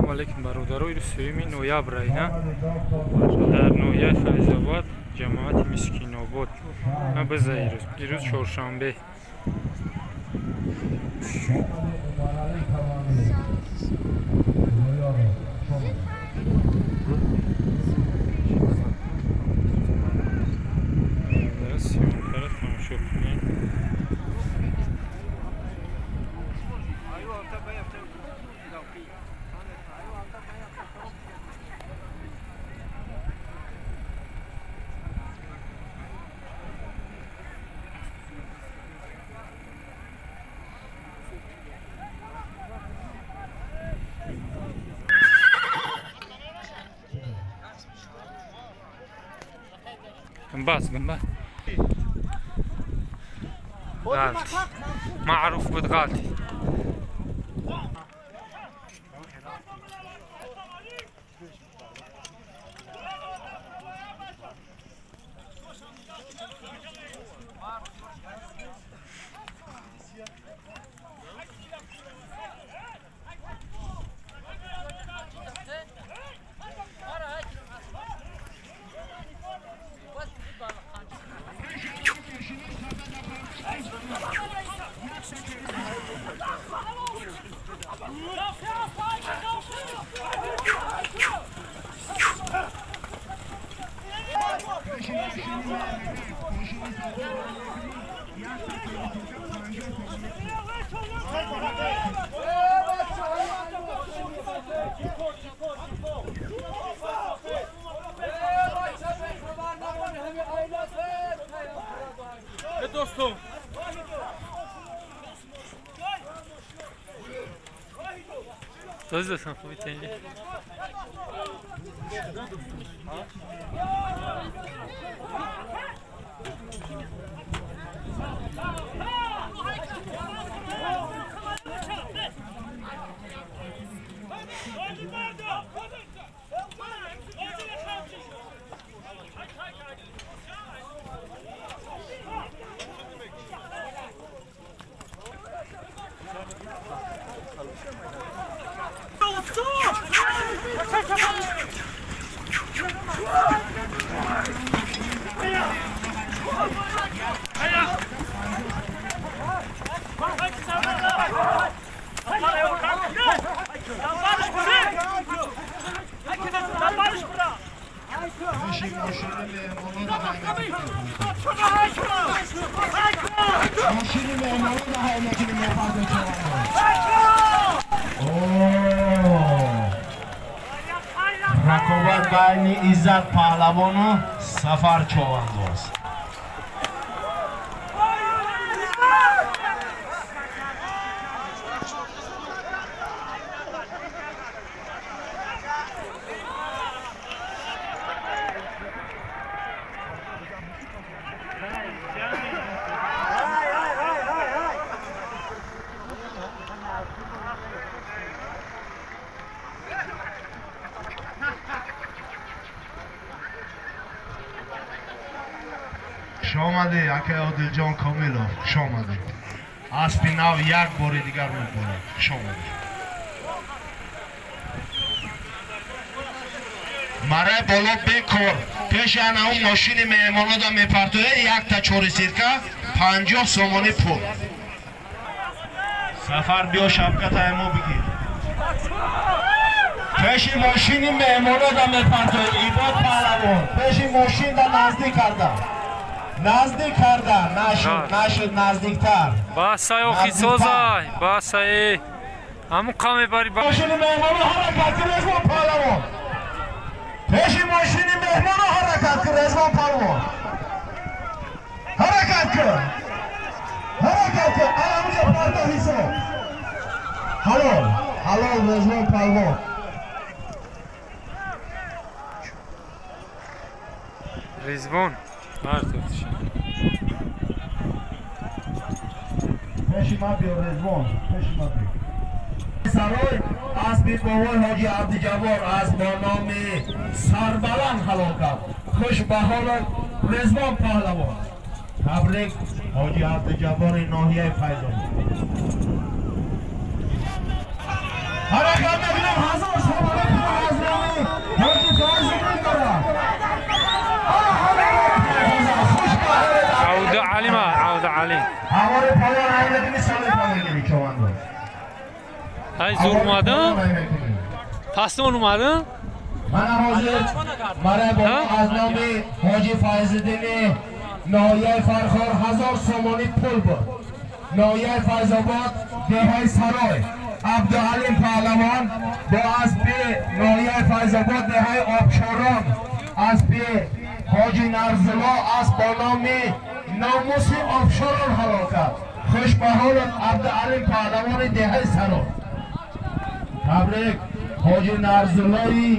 Ассалому алайкум бародаро, ирӯз 3 ноябр айна дар ноҳияи Файзобод ҷамоати Мискинобод. На биза ирӯз чоршанбе. Съёмкара тамошо кунед. Гумбаз, гумбаз. غالتي معروف بود غالتي. Dostum. Söz de sen خوبی. Рақобат байни Иззат паҳлавону Сафар Човандоз. Шомадӣ акай Одилҷон Комилов, хуш омадӣ. Аспи нав як бори дигар муборак, хуш омадӣ. Марай боло бекор, пеши ана он мошини меҳмонода мепартояд якта чори сирка 50 сомонӣ пул. Сафар биё шапкатаи мо бигир. Пеши мошини меҳмонода мепартояд Ибод паҳлавон, пеши мошинда наздик карда. Наздик карда, нашуд, нашуд, наздиктар. Басай охи созай, басай. Ҳамун қа мебари. Мошини меҳмоно ҳаракат кун Резвон паҳлавон. Пеши мошини меҳмоно ҳаракат кун Резвон паҳлавон. Ҳаракат кун. Ҳаракат кун. Ана ҳамунҷо парда ҳисоб. Ҳалол, ҳалол Резвон паҳлавон. Резвон пеши ма биё Резвон, пеши ма биё. Сарой аспи бобои ҳоҷи Абдиҷаббор аз бо номи Сарбаланд ҳалол кард. Хуш ба ҳолат Резвон паҳлавон. Табрик ҳоҷи Абдиҷаббори ноҳияи Файзобод. Ҳаракат мекунем 1000 сомон. Ҳай зур омадам? Пастон омадам? Мана ҳозир мара бо аз номи ҳоҷи Файзиддини ноҳияи Фархор 1000 сомонӣ пул буд. Ноҳияи Файзобод деҳаи Сарой Абдуалим паҳлавон бо аспи ноҳияи Файзобод деҳаи Обшорон аспи ҳоҷи Нарзулло асп бо номи номуси Обшорон ҳалол кард. Хуш ба ҳолат Абдуалим паҳлавони деҳаи Сарой. Табрик ҳоҷи Нарзуллои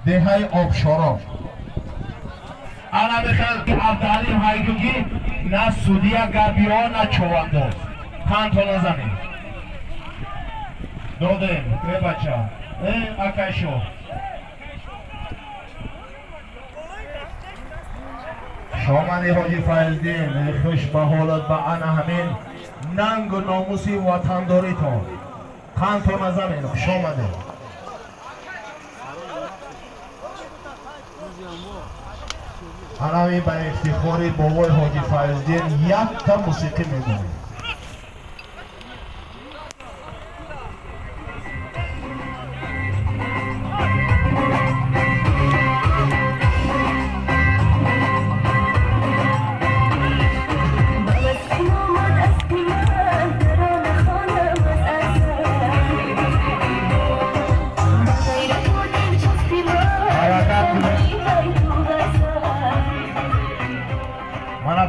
деҳаи Обшорон. Ана мехоҳад ки Абдуалим ҳайгугӣ на судия габиё на човандоз. Қандто назанем. Додем, э бача, э акайшо. Шомани ҳоҷи Файздин, хуш ба ҳолат ба ана ҳамин нангу номуси ватандоритон. Қандто назанем, хуш омадем. Анами ба ифтихори бобои ҳоҷи Файздин якта мусиқӣ мегӯем.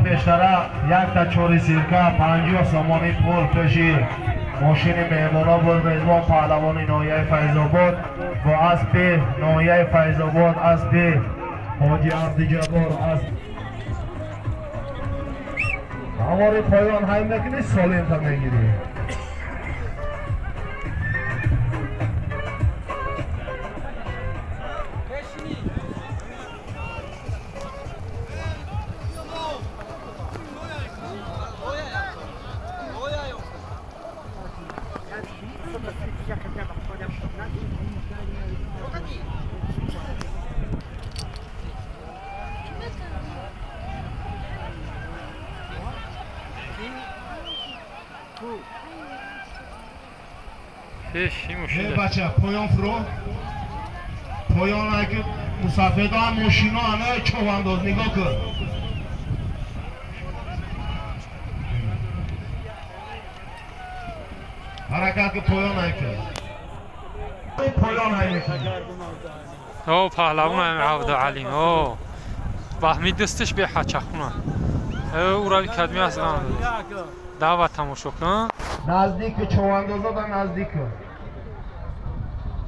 Пештара якта чори сирка 50 сомонӣ пул пеши мошини меҳмоно буд. Мезбон паҳлавони ноҳияи Файзобод бо аспи ноҳияи Файзобод аспи ҳоҷи Абдиҷаббор асп. Ҳавори поён ҳай мекунӣ, солимта мегирӣ. Бача, поён фуро. Поён аки мусафедо ҳам мошино ана човандоз нигоҳ кун. Ҳаракат ки поён айки. Поён ай мекунӣ. О, паҳлавон ам Абдуалим. О. Баҳми дӯсташ беҳачахуна. Урави кадми аст даъват тамошо кун. Наздики човандоза да наздик.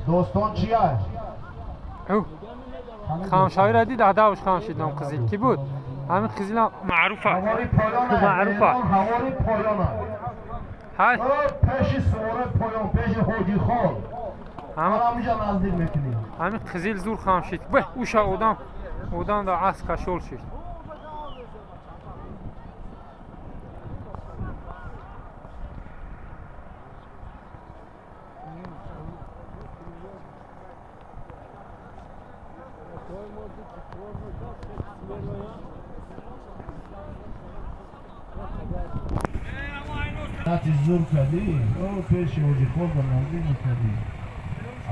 Достон чия? Хамшавира дид, адавш хамшид ном қизил ки буд? Ҳамин қизил маъруфа. Маъруфа. Ҳавори поёна. Ҳай. Пеши суора поён, пеши ҳоҷи хон. Ҳаминҷа наздик мекунӣ. Ҳамин қизил зур хамшид. Бе, уша одам, одам да асп кашол шид. Нати зур кардӣ, пеши ҳоҷи хон ба наздик мекардӣ.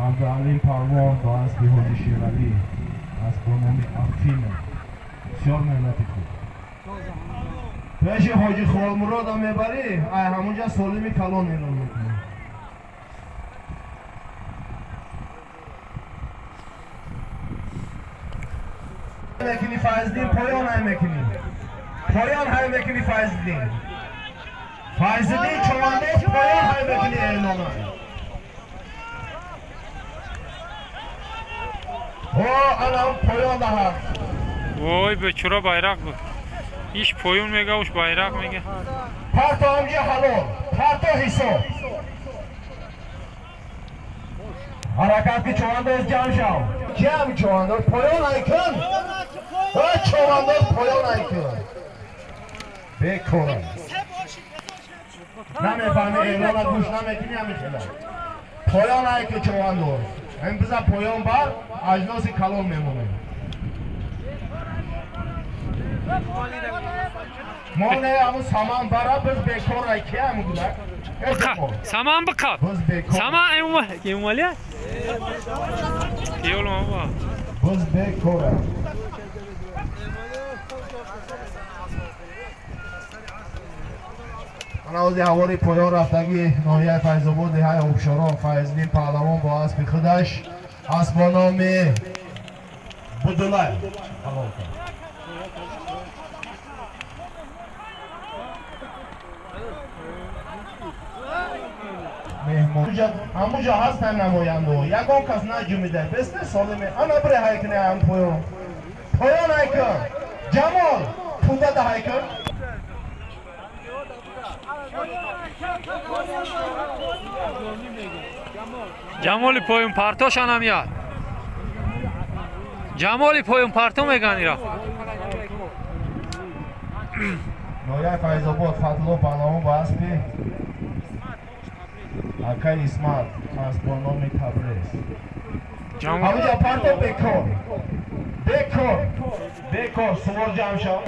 Абдуалим палвон бо аспи ҳоҷи Шералӣ, асп бо номи Афина. Бисёр меҳнати хуб. Пеши ҳоҷи Холмуродам мебарӣ, ай ҳамунҷа солими калон эълон мекунӣ. Мекунӣ Файздин, поён ҳай мекунӣ. Поён ҳай мекунӣ Файздин. Файзиддин човандоз поён ҳай мекунӣ эълона. О, анам поён даҳад. Вой, бечора байрақ буд. Иш поён мега, уш байрақ мега. Парто ҳамҷа ҳалол, парто ҳисоб. Ҳаракат ки човандоз ҷамъ шав. Ҷамъ човандоз поён ҳай кун. Човандоз поён ҳай кун. Бекора. Намефаҳми эълона гӯш намекунӣ ҳамин хела. Поён ҳай ки човандоз. Ин биза поён бар, аҷноси калон мемонем. Мо не ҳамун саман бара, биз бекор ай ки ҳамун гудак. Саман биқап. Саман эмомалия? Ёлма ба. Буз бекора. Ана ози ҳавори поён рафтагӣ ноҳияи Файзобод деҳаи Обшорон Файзиддин паҳлавон бо аспи худаш асп бо номи Будулай ҳалол кард. Меҳмон ҳамуҷа ҳастанд намояндаҳо, ягон кас наҷумида бесте солиме. Ана бире ҳайкне ҳам поён поён ҳайкун Ҷамол пудада ҳайкун. Ҷамоли поён партошанам яд. Ҷамоли поён парто меган ира. Ноҳияи Файзобод Фатло паҳлавон ба аспи акай Исмат асп бо номи Табрез. Ҳамуҷа парто бекор. Бекор. Бекор сувор ҷамъ шав.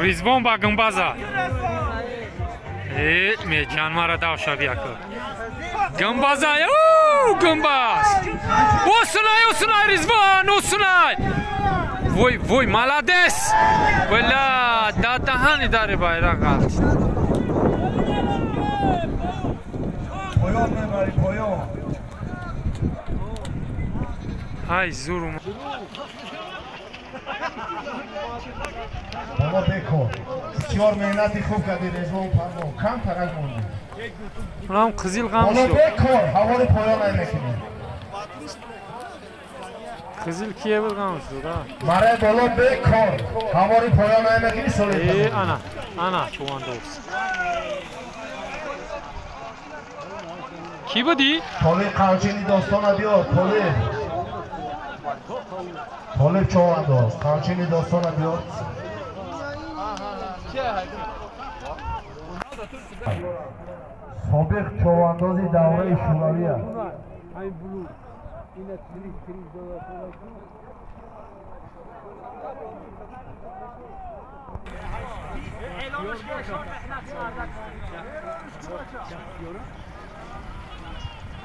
Ризвон ба гумбаза. Э, меҷанмара дав шави яко. Гумбаза, ю, гумбаз. Усунай, усунай, Ризвон, усунай. Вой, вой, молодец. Бля, да даҳани дари байрақ ғалт. Поён мебари, поён. Ай, зуру. Баба бекор. Бисёр меҳнати хуб кардӣ Резвон паҳлавон. Кам тарак мондӣ. Унам қизил ғам Боло шуд. бекор, ҳавори поён ай мекунӣ. Қизил кие буд ғам шуд, а? Маре боло бекор, ҳавори поён ай мекунӣ соли. Э, ана, ана чувандоз. Кӣ будӣ? Толиб қамчини достона биёр, Толиб. Толиб чувандоз, қамчини достона биёр. Собиқ чувандози давраи шӯравӣ аст.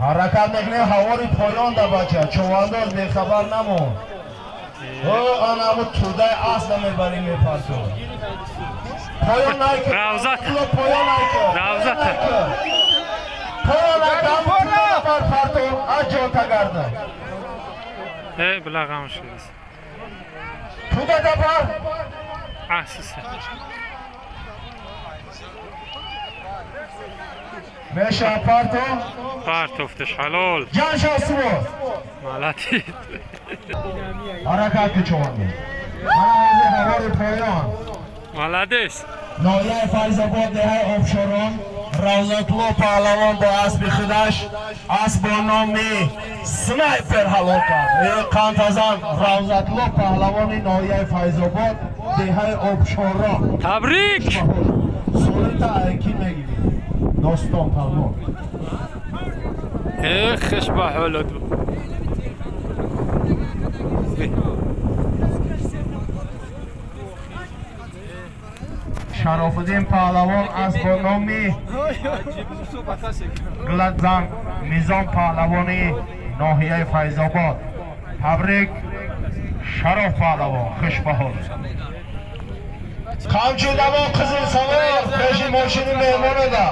Ҳаракат мекунем ҳавори поён да бача, чувандоз бехабар намон. О, анаму тӯдаи асла мебарӣ мепарту. Поён найкун. Равзат. Поён найкун. Равзат. Поён найкун. Парту, аз ҷон тагарда. Э, била ғам шуд. Тӯда дабар. Асиса. Меша парту. Партофташ ҳалол. Ҷан шав сувор. Молодец. Ҳаракат кучондӣ. Мана ҳозир ҳавори поён. Молодец. Ноҳияи Файзобод деҳаи Обшорон Равзатулло паҳлавон бо аспи худаш асп бо номи Снайпер ҳалол кард. Қантазан Равзатулло паҳлавони ноҳияи Файзобод деҳаи Обшорон. Табрик! Солита айкӣ мегирӣ? Достон паҳлавон. Э, хеш ба ҳолат. Шарофуддин паҳлавон асп бо номи Гладзан Низом паҳлавони ноҳияи Файзобод. Табрик Шароф паҳлавон, хушбаҳол. Қамчи давон қизил савор пеши мошини меҳмон да.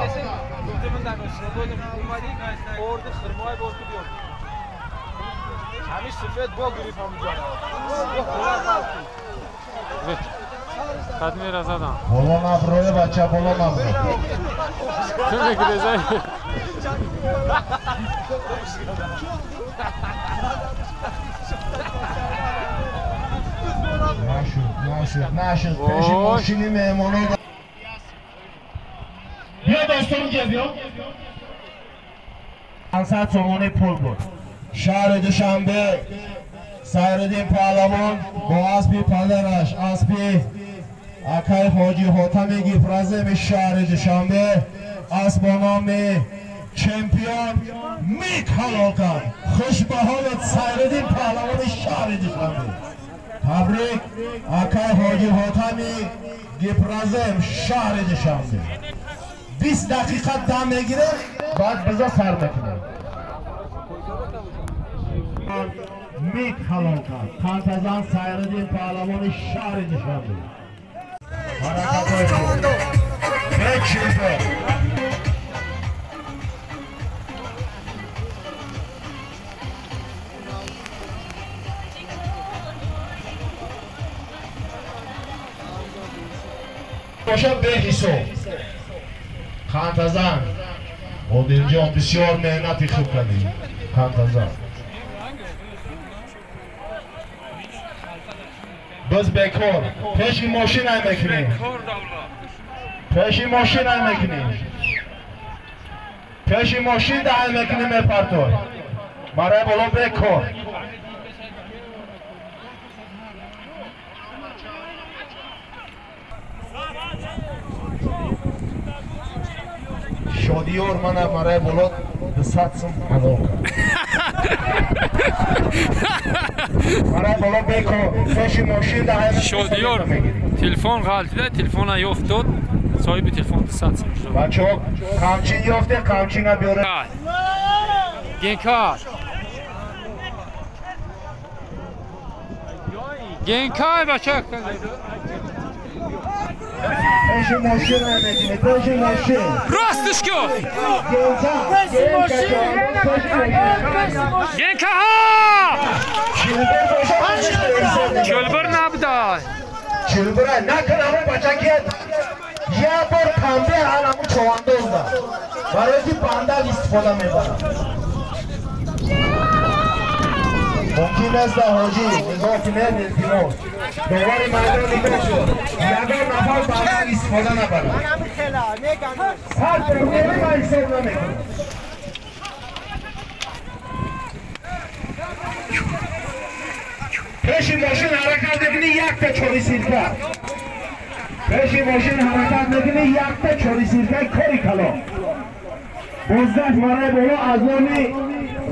Қадмира задам. Боло наброе бача, боло набро. Ту мегирезай. Нашуд, нашуд. Пеши мошини меҳмоно. Биё достон ҷа биё. 500 сомонӣ пул буд. Шаҳри Душанбе Сайриддин Паҳлавон бо аспи падараш, аспи акай Ҳоҷи Ҳотами Гипраземи шаҳри Душанбе, асп бо номи Чемпион мик ҳалол кард. Хуш ба ҳолат Сайриддин Паҳлавони шаҳри Душанбе. Табрик акай Ҳоҷи Ҳотами Гипразем шаҳри Душанбе. 20 дақиқа дам мегирем, баъд бизо сар мекунем. Мик ҳалол кард. Қантазан Сайриддин Паҳлавони шаҳри Душанбе. Ҳаракатҳои хуб. Бечилбер. Боша беҳисоб. Қантазан Одилҷон бисёр меҳнати хуб кардӣ. Қантазан. Biz бекор. Пеши мошин ай мекунем. Пеши мошин ай мекунем. Пеши мошин да ай мекунем мепартой. Барои боло бекор. Шодиёр мана барои боло 200 сум ҳалол кард. Барои боло бекор. Пеши мошин да ай Шодиёр телефон ғалтида, телефона ёфт дод. Соҳиби телефон 200 сум шуд. Бачаҳо қамчин ёфте, қамчина биёре. Генкар. Генкар бача. Пеши мошин ай мекунӣ, пеши мошин. Ростиш ку. Генка ҳа! Чилбир набудай. Чилбира накун ҳамон бача ки як бор тамбеҳ ан ҳамон човандозда. Барои ки бандал истифода мебарад. Мумкин аст ҳоҷӣ нигоҳ кунед илтимос. Довари майдон нигоҳ шуд. Ягон нафар бандал истифода набарад. Сар турнири ман ҳисоб намекунам. Пеши мошин ҳаракат мекунӣ якта чори сирка. Пеши мошин ҳаракат мекунӣ якта чори сиркаи кори калон. Бозгашт барои боло аз номи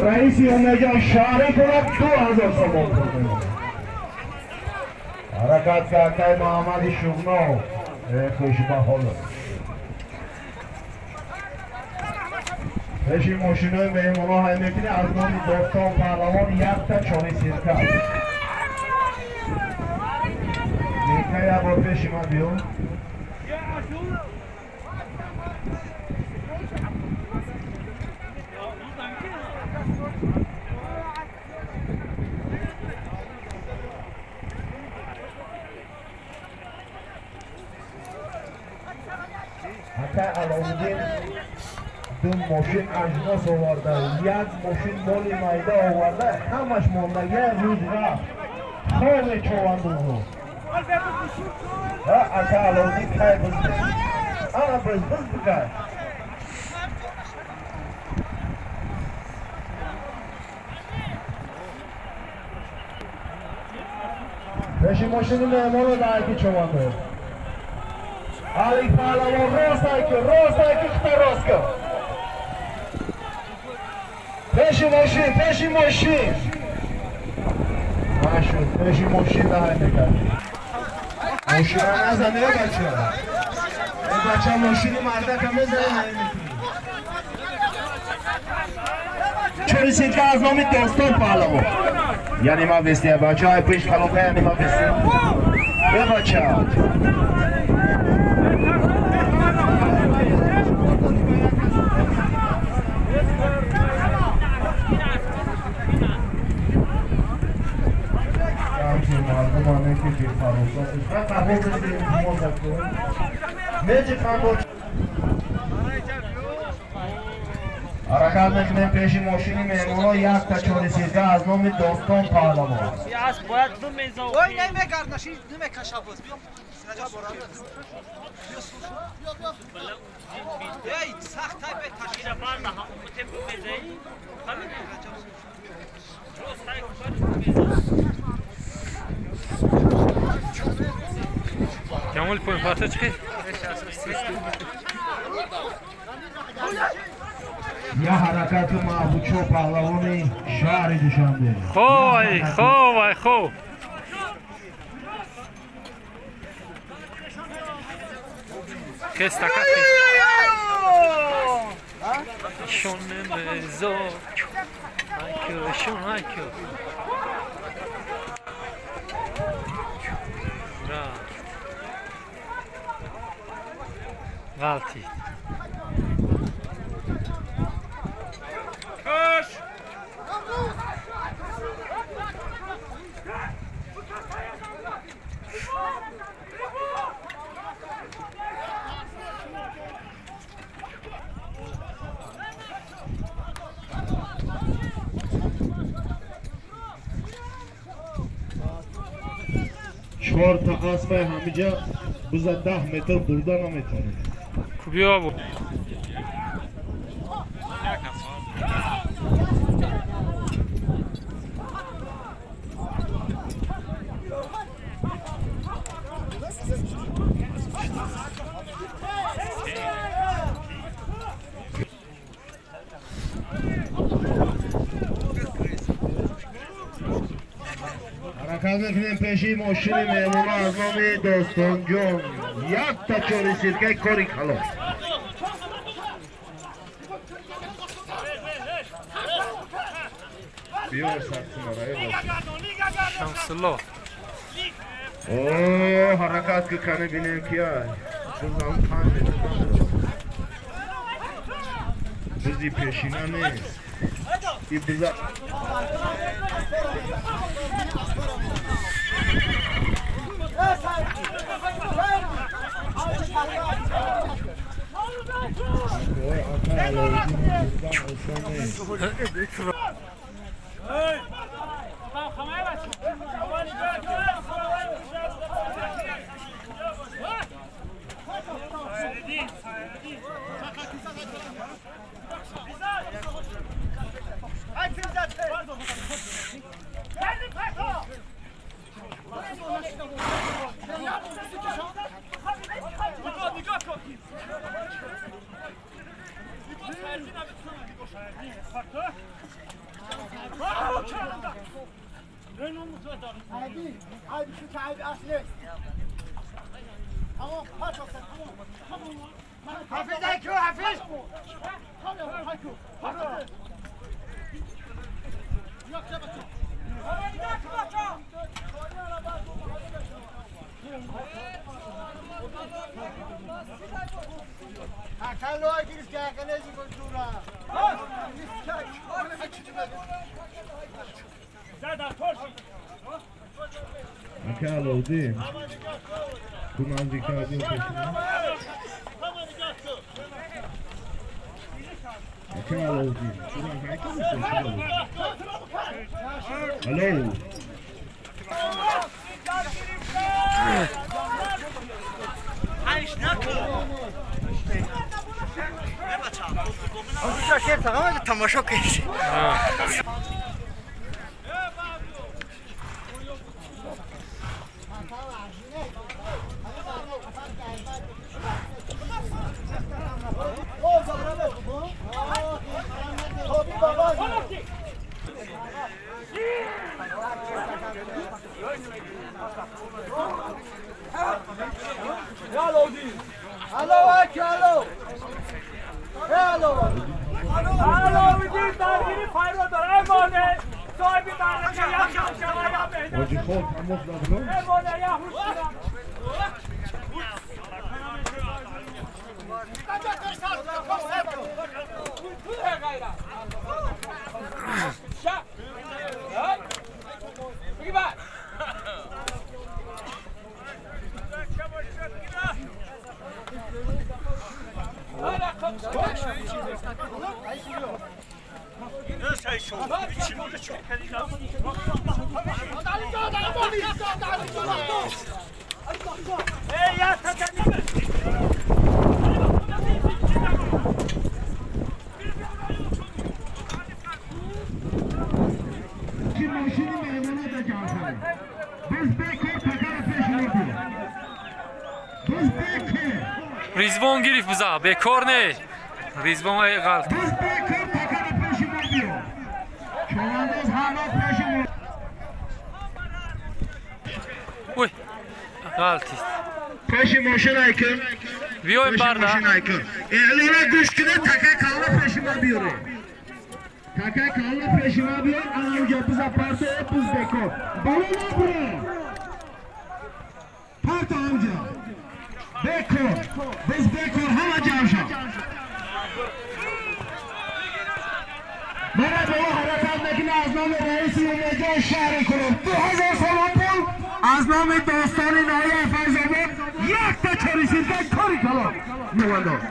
раиси Умеҷон шаҳрӣ кунад 2000 сомон. Ҳаракат кардаи Муҳаммади Шуғнов. Хуш ба ҳолат. Пеши мошинои меҳмоно ҳай мекунӣ аз номи Достон Паҳлавон якта чори сирка. Генка як бор пеши ман биё. Акай Аловуддин ду мошин ажнос оварда, як мошин моли майда оварда, ҳамаш монда, як рӯз рафт. Хоме човандозо. Акай Аловуддин кай биз бикай? Ана биз биз бикай. Пеши мошини меҳмоно даҳаки човандоз. Али Паҳлавон рост айки, рост айки, хита рост кун. Пеши мошин, пеши мошин. Нашуд, пеши мошин даҳай мекардӣ. Мошина назан, э бача. Э бача, мошини мардака мезанӣ, ҳай мекунӣ. Чори сирка аз номи Достон Паҳлавон. Яъне ман вестия, бача, ай пеш халока, яъне ман вестия. Э бача. Ҳаракат мекунем пеши мошини меҳмонҳо якта чорисирга аз номи Достон Паҳлавон. Камол поин парта чӣ? Я ҳаракати Маҳбубшо паҳлавони шаҳри Душанбе. Хой, хой, хой. Хестака. Шонемезо. Айкё, шон айкё. Ғалтид. Чорта аспай ҳамиҷа биза 10 метр бурда наметавонед. Кубиё бу. Ҳаракат мекунем пеши мошини меҳмонҳо аз номи Достонҷон. Якта чорисиркаи кори калон. Биёр сарсимараи. Шамсулло. О, ҳаракат ки кане бинем кия. Бизам 5 метр. Бизи пешина нест. И биза Алоуддин ту наздиктар аз ин пешина. Ака Алоуддин чуран ҳайка мешавад. Алло. Тамошо кунед. Ризвон гирифт биза, бекор не. Ризвон ай ғалт. Ой, ғалтид. Пеши мошин айкун. Биёй барда. Эълона гӯш кунед, така калла пеши ма биёре. Така калла пеши ма биёр, анавҷа биза парто, биз бекор. Бало набура. Парто амҷа. Бекор, биз бекор ҳама ҷамъ шав. Мара бо ҳаракат мекунем аз номи раиси Умедҷон шаҳри Кӯлоб 2000 сомон пул, аз номи достони ноҳияи Файзобод якта чорисирка кори калон мевандод.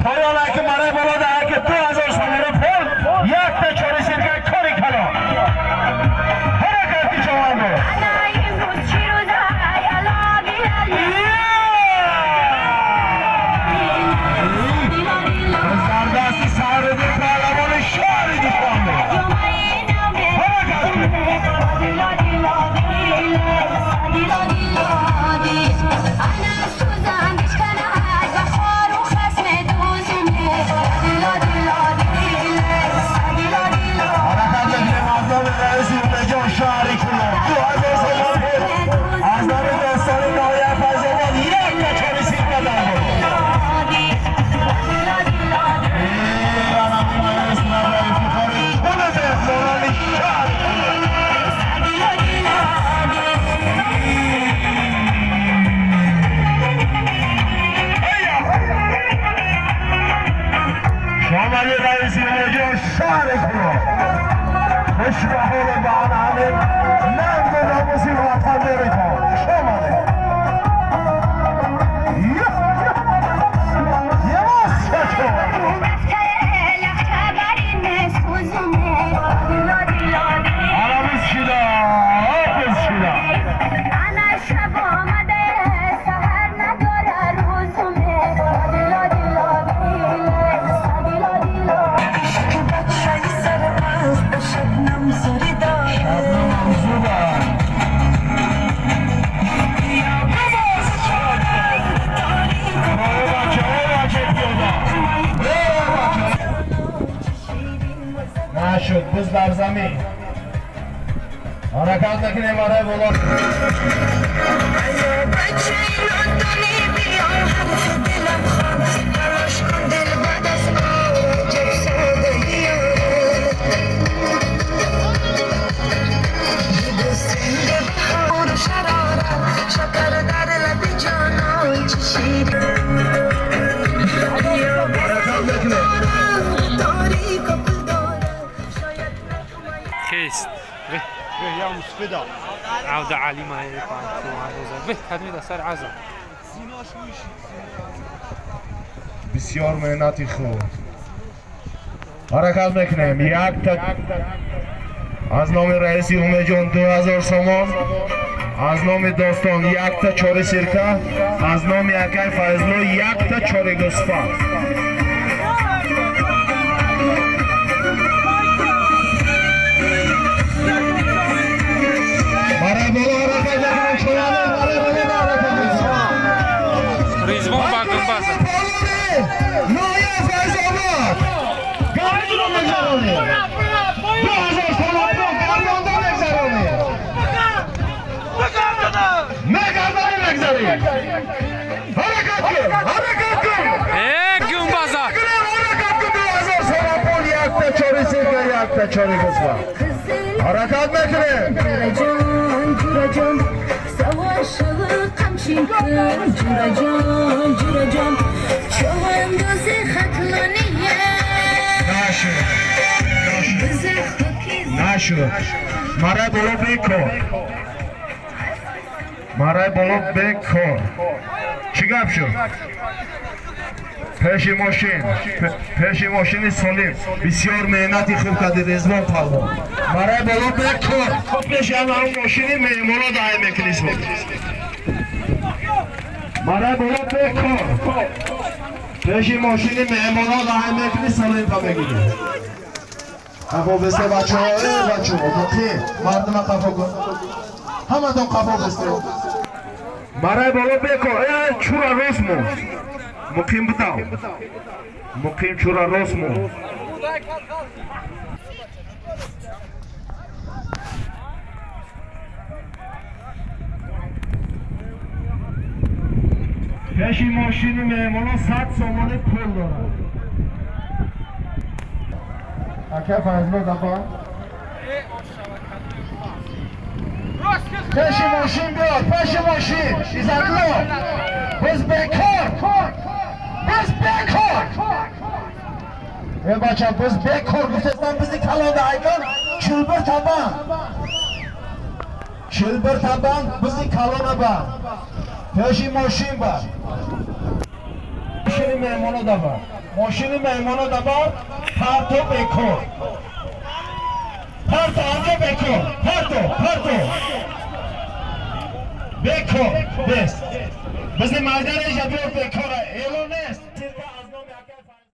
Поён аки мараи боло дар аки 2000 сомон пул, якта чорисирка кори калон. Ҳаракат ки чавандо. Нашуд, биз дар замин. Ҳаракат накунем барои боло. عودة عالي ما هي به سر عزا بسیار مهنتی خوب. حرکت میکنیم یک تا از نام رئیسی امید جان 2000 سومان، از نام دوستان یک تا چهار سرکه، از نام اکای فیضلو یک تا چهار گوسفند. Ризвон ба Гумбаза. Ноя Файзобод гардонро мегзаронем. 2000 сомон гардонда мегзаронем. Мегардонем, мегзарем. Ҳаракат кун, ҳаракат кун. Гумбаза. Ҳаракат кун, 2000 сомон пул, якта чори сирка, якта чори гӯсфанд. Ҳаракат мекунем. Нашуд. Марай боло бекор. Марай боло бекор. Чӣ гап шуд? Пеши мошин, пеши мошини Солим. Бисёр меҳнати хуб кардӣ, Резвон палвон. Барои боло бекор. Пеши ҳамон мошини меҳмоно даҳай мекунӣ. Барои боло бекор. Пеши мошини меҳмоно даҳай мекунӣ, Солим па мегирӣ. Қафо бесте бачаҳо, э бачаҳо, муқим, мардума қафо кун. Ҳаматон қафо бесте. Барои боло бекор, э чура рост мо. Муқим битав. Муқим чура рост мо. Пеши мошини меҳмоно 100 сомонӣ пул дорад. Ака Файзло даба. Пеши мошин биёд, пеши мошин. Изатло. Biz бекор. Biz бекор. Э бача, biz бекор гуфтестан бизи калонда айкон 41 табан. 41 табан бизи калона ба. Пеши мошин ба. Мошини меҳмоно даба. Мошини меҳмоно даба. Парто бекор. Парто анҷо бекор. Парто, парто. Бекор, бес. Бизи майдан эжа биёр бекор.